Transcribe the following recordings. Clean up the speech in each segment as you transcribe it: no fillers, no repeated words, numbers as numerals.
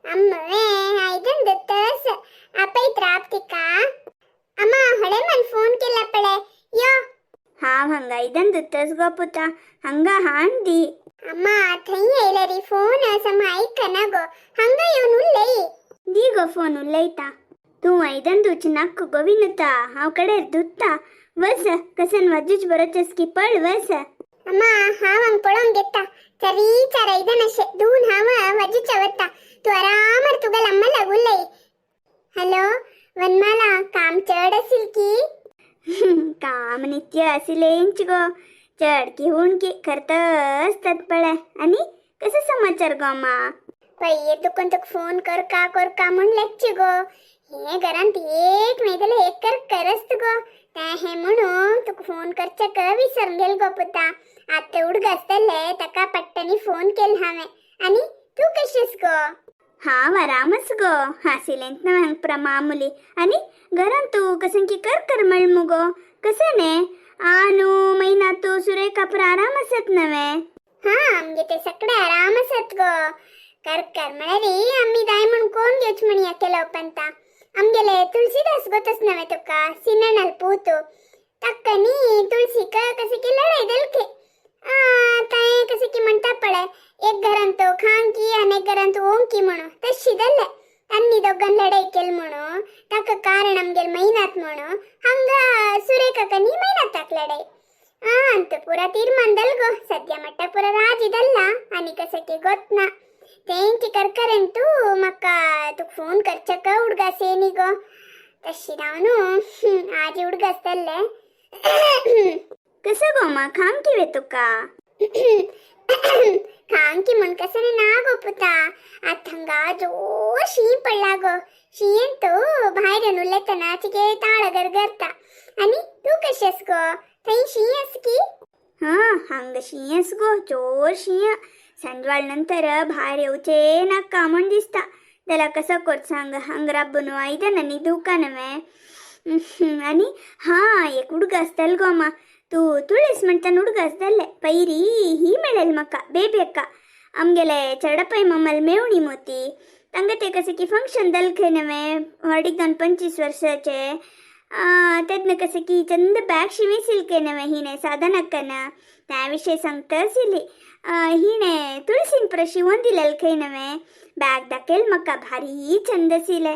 अम्मा आयदन दुत्तस आपयत राब तिका. अम्मा हळे मन फोन केला पळे यो. हांव हांगा आयदन दुत्तस गो पुता, हांगा हाण दी. अम्मा थंय येयले री फोन सम आयकना गो, हांगा येवन उलय. दी गो फोन, उलयता. तूं आयदन दुच नाक गो विनुता, हांव कडेर दुत्ता. वस कसन वाजूच बरोचस की पळ वस. अम्मा हांव हांग पळोवंक घेता चरी चार आयदन अशें दोन हांव वाजूच वता, तूं आरामार तुगेल अम्मा लाग उलय. हॅलो वनमाला, काम चड असेल की? काम नित्य असिलेंच गो, चड की हुणकी करतच पळे. आणि कसं समाचार गो मा? पळय तुकन तुका फोन कर का कर का म्हूण लेगचे गो. हे घरांत एक न्हय एक कर करस गो तें हें म्हणून तुका फोन करच्याक विसरून गेल गो पुता. आतां उडगासतले ताका पट्टनी फोन केल हांवें. आनी तूं कशीस गो? हांव आरामच गो, हासिलेंत ना हांग पुरा मामुली. आणि घरांत तूं कसं की कर कर म्हळ मुगो, कसं ने आनू मैना तू सुरेखा पुरा आराम आसत नवे? हा, आमगे ते सगळे आराम आसत गो. कर कर म्हळ्यार आमी जाय म्हूण कोण घेवच म्हण केलो पंता. आमगेले तुळशीदास गोतस नवे तुका, सिनणल पूतू ताका न्ही तुळशीक कसे की लढाई दलके. तांय कसे की म्हणटा पळय, एक घरांत तो खांकी आनी एक घरांत ओंकी म्हणून, तशी जाल्ले. तांणी दोगान लढाई केली म्हणून ताका कारण आमगेले मैनात म्हणून हांगा सुरेखाक न्ही मैनाताक लढाई. ಆ ಅಂತ ಪೂರ ತೀರ್ಮಾನ ದಲ್ಗೋ. ಸದ್ಯ ಮಟ್ಟ ಪೂರ ರಾಜಿ ದಲ್ಲ. आणि कसं की गोत ना तेंची करकरेंतू म्हाका तुका फोन करचक उडगास येनी गो. तशी रावन आजी उडगासतले. कसं गो मा, खांग किवे तुका? खांकी म्हण कसं ना गो पुता, आत हांगा जोर शीं पडला गो. शींत भायर येवन उलयतना चिके ताळ गरगरता. आनी तूं कशी आस गो? थंय शीं आस की? हा, हांगा शीं आस गो, जोर शीं. सांजवाळ नंतर भायर येवचे नाका म्हण दिसता. त्याला कसं करत सांग, हांग राबून आयदन आनी धुवका नवे. आणि हा एक उडगास गो मा, तू तुळस म्हणताना उडगास जाल्ले. पैरी ही मेळेल म्हाका बेबी अक्का, आमगेले चेडपय मम्मल मेवणी मोती. तांकां ते कसे की फंक्शन दल खंय नवे, व्हडीक दोन 25 वर्साचे. तेन्ना कसे की चंद बॅग शिवेसील के नवे हिणे साधनाकन त्या विषय सांगता आशिल्ली. हिणे तुळसीन पुरा शिवोन दिलेल खंय नवे. बॅग दाखयल म्हाका, भारी चंद आशिल्ले.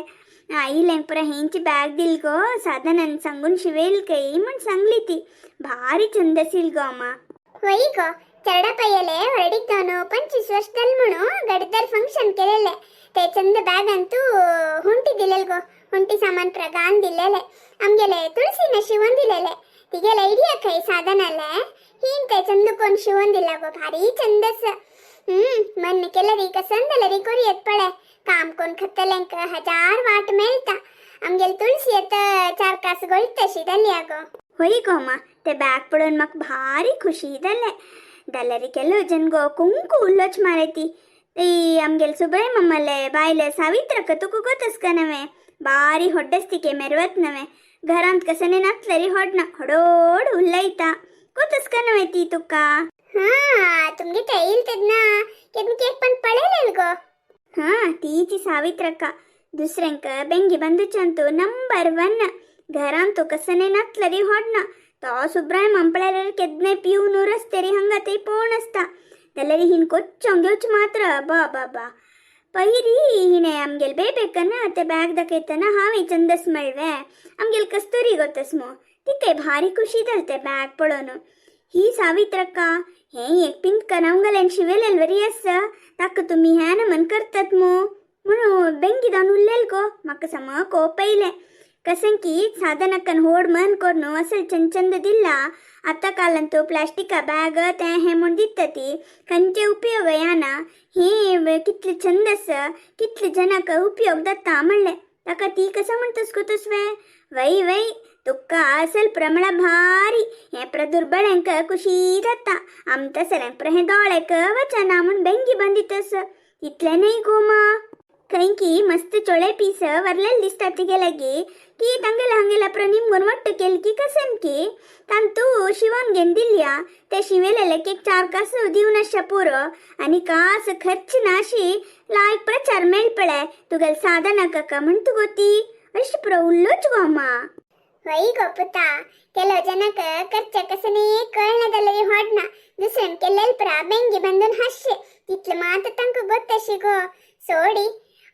आईलें पुरा हेंची बॅग दिल गो, साधनान सांगून शिवेल खंय म्हण सांगली ती. भारी चंद आशिल गो अम्मा. होय गो, चरडपಯ್ಯಲೆ ಹೊರಡಿದ್ದವನು 25 ವರ್ಷದಲ್ಲಿ म्हणू गडदर फंक्शन केलेले. ते चंद बॅग ಅಂತೂ ಹುಂಟಿ ದಿಲೆಲ್ ಗೋ, ಹುಂಟಿ ಸಾಮಾನ್ ಪ್ರಗಾನ್ ದಿಲ್ಲೆಲೆ. आमगेले तुळसीन शिवोन दिलेले. तिगेले ಐಡಿಯಾ ಕೈ ಸಾಧನಲೆ ಹೀನ್ ते चंद कोण शिवोन दिला गो, भारी चंदस. मन केलरी कसंदलरी कोरियत पळे, काम कोण खत्तलेंक हजार वाट मेळता. आमगेले तुळसी येत चार कास गोळतशी जाली गो. होय गो मा, ते बॅग पळोवन म्हाका भारी खुशी जालें. जाल्यार केलो जन गो कुंकू उल्लोच मारे ती. ती आमगेले सुब्राय मम्मले बायले सावित्रक तुका गोतस का नवे, बारी होड्डस्तिके मेरवत नवे. घरांत कसने नातलेरी होडना होडोड उल्लयता. गोतस का नवे ती तुका? हा, तुमगे ते येईल तेन्ना केन्ना केक पण पळयलेल गो. हा, तीची सावित्रక్క. दुसऱ्यांक बेंगी बंदुचंतू नंबर 1. घरांतू कसने नातलरी होडना. तो सुब्राय मंपळ्यार केदने पिवन रस्तेरी हंगा ते पोण आसता. जाल्यार हिन कोच्चोंक घेवच मात्र बा बा बा. पयरी हिणे आमगेल बेबेकन ते बॅग दाखयतना हांवें चंदस मेळवे. आमगेल कस्तुरी गोतस मो, तिकय भारी खुशी जाल ते बॅग पळोवन. ही सावित्रक्का हें एक पिंतकन अवंगल्यान शिवेलेल वरी आसा, ताका तुमी ह्यान मन करतात मू म्हणून बेंगी जावन उरलेल गो. म्हाका सम कोप येयलें. कसं की साधनाकन होड मन करून असल चंद चंद दिला. आतां कालांतू प्लास्टिका बॅग तें हें म्हूण दिता ती खंयचे उपयोग याना. हे कितले चंद आसा, कितले जनाक उपयोग जाता म्हणलें ताका. ती कसं म्हणतस गो तसवे, वै वै तुका असल प्रमळा भारी हें प्रदुर्बळ्यांक खुशी जाता, आमकां सगळ्यांक हें दोळ्याक वचना म्हूण बेंगी बांदितस. इतलें न्हय गो मा. खंय की मस्त चोळे पीस वरलेले दिसता तिगे लागी की तांगेले हांगेला प्र निमगून वट्ट केल की कसन की तांतू शिवोन घेवन दिल्या ते शिवेलेले एक चार कास दिवन आशा पुरो आणि कास खर्च ना अशी लायक प्रचार मेळपळे तुगेल साधना काका म्हणtu गो ती अशी पुरो उल्लोच गो अम्मा. वೈ ಗೋ ಪುತ್ತ, ಕೆಲವು ಜನಕ್ಕೆ ಖರ್ಚ ಕಸನೇ ಕಳ್ನದಲ್ಲರಿ ಹೊಡ್ನ ದುಸರನ್ ಕೆಲ್ಲೆಲ್ಪರ ಬೆಂಗಿ ಬಂದನ್ ಹಶ್ಶೆ ತಿತ್ಲು ಮಾತ ತಂಕ ಗೊತ್ತಶಿಗೋ. ಸೋಡಿ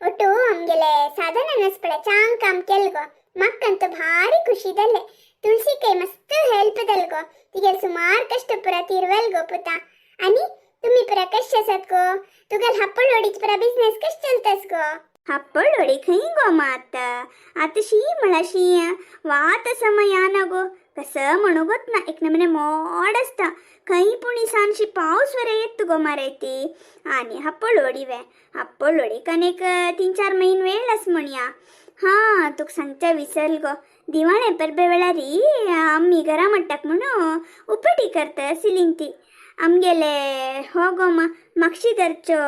ಒಟ್ಟು ಅಮ್ಗೆಲೆ ಸಾಧನ ನಸ್ಪಳೆ ಚಾಂಗ್ ಕಾಮ್ ಕೆಲ್ಗೋ. ಮಕ್ಕಂತೂ ಭಾರಿ ಖುಷಿದಲ್ಲೆ. ತುಳಸಿ ಕೈ ಮಸ್ತ್ ಹೆಲ್ಪ್ ದಲ್ಗೋ. ತಿಗೆಲ್ ಸುಮಾರು ಕಷ್ಟಪುರ ತೀರ್ವಲ್ಗೋ ಪುತ್ತ. आणि तुम्ही ಪರ कश आसात गो? तुगेल हाप्पळ वडीच परा बिझनेस कश चलतास गो? हप्पळवडी खंय गो मा आता आता शी म्हळा शी वात समयान गो कसं म्हणू गोत ना, एक नमने मोड असता खंय पूण सानशी पावस वरे येत गो मारे ती. आणि हप्पळवडी वे हप्पळवडी कनेक 3-4 महिने वेळ आस म्हणया. हा, तुका सांगच्या विसरल गो, दिवाळे परबे वेळारी आम्ही घरा म्हणटाक म्हणून उपटी करता सिलीन ती. आमगेले हो गो मा मागशी घरचो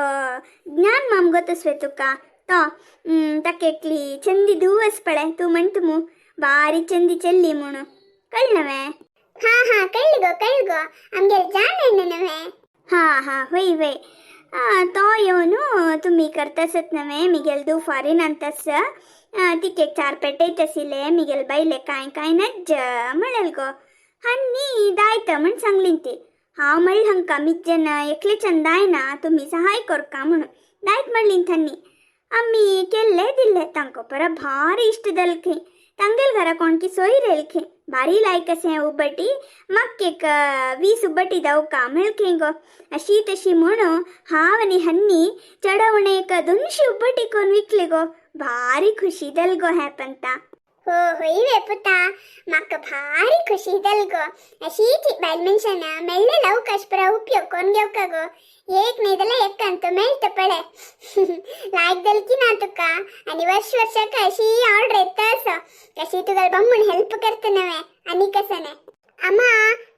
ज्ञान माम गोतस्वे तुका तो ताका एकली चंदी धूव पळे, तूं म्हणटा मू बारी चंदी चल्ली म्हणून कळ्ळें? हा हा, कळ्ळ गो, कळ्ळ गो. आमगेल जाण नव्हे. हा हा, वय वय, तो येवन तुमी करतासत नव्हे मिगेल धूव फॉरेनांत आसा, तिका एक चार पेटयत आशिल्ले मिगेल बायले कांय कांय नज्ज म्हणलें गो. हन्नी दायता म्हण सांगली ती. हांव म्हणलें हांकां मिज्जन एकलेच्यान जायना, तुमी सहाय करका म्हणून. दायत म्हणली थांनी. आमी केल्ले दिल्ले तांकां परत भारी इश्ट जाल खंय. तांगेल घरा कोणकी सोय येयल खंय, भारी लायक अशें उब्बटी. म्हाका एक 20 उब्बटी दावका म्हळ्ळे खंय गो. अशी तशी म्हणून हांव आनी हन्नी चडवणे एक 200 उब्बटी कोन विकले गो. भारी खुशी जाल गो हें पंता. हो होय वे पुता, म्हाका भारी खुशी जाल गो. अशीच बायल मनशान मेळ्ळेलो अवकाश परा उपयोग कोन घेवका गो. एक न्ही जाल्यार एकांत मेळटा पळे. लायक जाल की ना तुका? आनी वर्ष वर्षाक अशी ऑर्डर येता असो कशी तुका बम्मून हेल्प करता नव्हे आनी कसं नाही. अम्मा,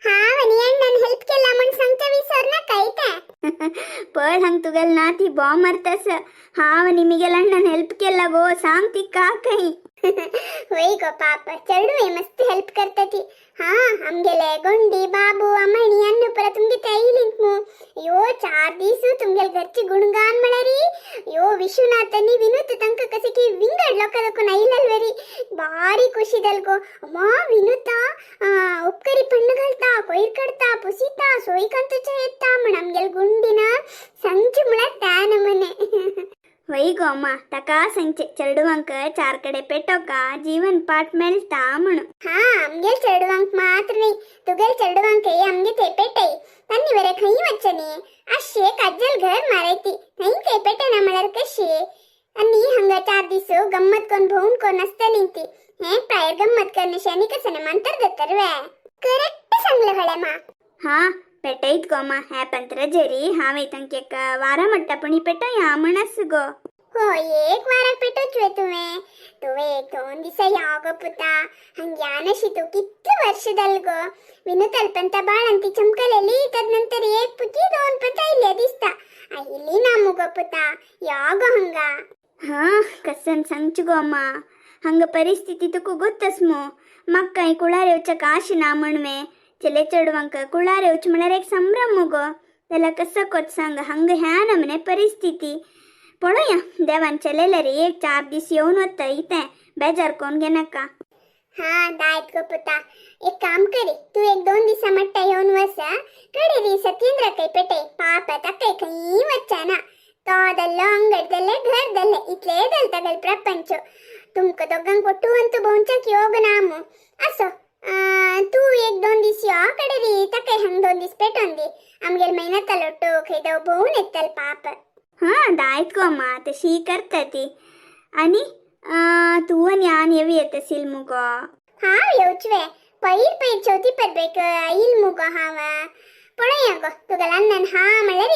हांव आनी अण्णान हेल्प केला म्हण सांगता विसर नाका इतें. पळ हांग तुगेल ना ती बॉम्ब मारतास. हांव आनी मिगेल अण्णान हेल्प केला गो सांग ती का खंय. होय गो पाप, चेडूं मस्त हेल्प करता ती. हा, आमगेले गोंडी बाबू अम्मणी अन्न परत तुमगे तैलिंत मू. अयो, 4 दीस तुमगेल घरची गुणगान म्हळ्यारी अयो विश्वनाथ आनी विनोद तांकां कशें की विंगड लोकां लोकून आयिल्लेल भारी खुशी जाल गो. अम्मा, विनोद उपकरी पण्ण घालता, कोयर काडता, पुसिता, सोय कंतुच्या येता म्हण आमगेल गुंडिना सांगचे म्हळ्यार त्या नमुने. वय गो अम्मा, ताका सांगचे चेडवांक चार कडे पेटोवका जीवन पाठ मेळटा म्हणून. हा, आमगेल चेडवांक मात्र न्ही, तुगेल चेडवांकय आमगे थंय पेटय. तांनी बरें खंय वचचें आशे काजल घर मारायती थंय थंय पेटना म्हळ्यार कशी? आनी हांगा 4 दीस गम्मत कोन भोवून कोन आसतली ती. हें प्रायर गम्मत करनशें आनी कसं मंतर दत्तर वे. करेक्ट सांगलें हळे मा. हा, पेटयत गो मा. ह्या पंत्रजेरी हांव तांकां एक वारा म्हणटा पण पेटया म्हण आस गो. हो, एक वाराक पेटोच वे तुवें? तुवें एक दोन दिसा या गो पुता. हंग्यानशी तूं कितले वर्ष जाल गो विनोद अल्पंता बाळंती चमकलेली, तदनंतर एक पुती दोन पुता आयिल्ले दिसता. आयिल्ली ना मुगो पुता, या गो हंगा. हा, कसन सांगची गो अम्मा, हंग परिस्थिती तुका गोत्तस मू. म्हाका कांय कुळार येवच्याक आश ना म्हणवे. चले चेडवांक कुळार येवचें म्हळ्यार एक संभ्रम मुगो. जाल्यार कसो कोत सांग, हंग ह्या नमने परिस्थिती. पळोवया, देवान चलयल्यार एक 4 दीस येवन वता इतें. बेजार कोण घेनाका. हा, दायत गो पुता. एक काम करी, तूं एक दोन दिसा मट्टा येवन वस. कडे दी सत्येंद्र कय पेटय पाप. ताकय खंय वच्चाना. तो दल्लो अंगड दल्ले घर दल्ले इतले दल तागेल प्रपंच. तुमकां दोगांक ಒಟ್ಟು ಅಂತೂ भोंवच्याक योग नामू. असो तूं एक दोन दीस यो कडे री ताकय हंग 2 दीस पेटोवन दी. आमगेल म्हयन्यातलो ಒಟ್ಟು खंय दव भोंवून येतल पाप. हा, दायत गो अम्मा, तशी करता ती. आनी तूं आनी आन येवी येत असील मुगो? हांव येवचवे पयर पयर चवथी परबेक आईल मुगो हांव. पळोवया गो, तुगेल्या अण्णान हा म्हणल्यार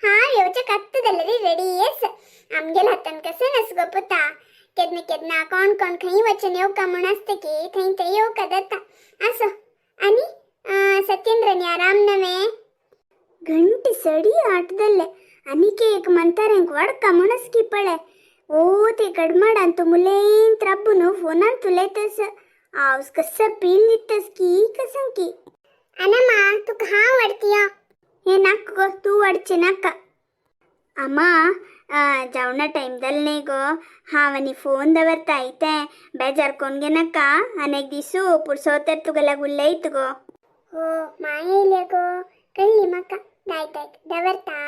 हांव येवच्या कत्त जाल्यार रेडी आस. आमगेल हातान कशें नास गो पुता. केन्ना केन्ना कोण कोण खंय वचून येवका म्हूण आसता की थंय थंय येवका जाता. आसो. आनी सत्येंद्रनी आराम नवे? घंटी सडी आटदल्ले. अनिके एक मंतारेंक वडका म्हणसकी पळे. ओ ते गडमडान तू मुलेन त्रब्बुनु फोनान तुलयतस आवस कसं पील दितस की कसं की. अनमा तुका हांव वाडतीया. हे नाक गो, तू वाडचे नाका. अम्मा जेवणा टाइम जाल न्ही गो, हांव आनी फोन दवरता इतें बेजार कोण घे नाका. आनी एक दिसू पुरसो तर तुगेल्याक उलयत गो. हो, माय येयल्या गो, कळ्ळी म्हाका. दाय दाय, दवरता.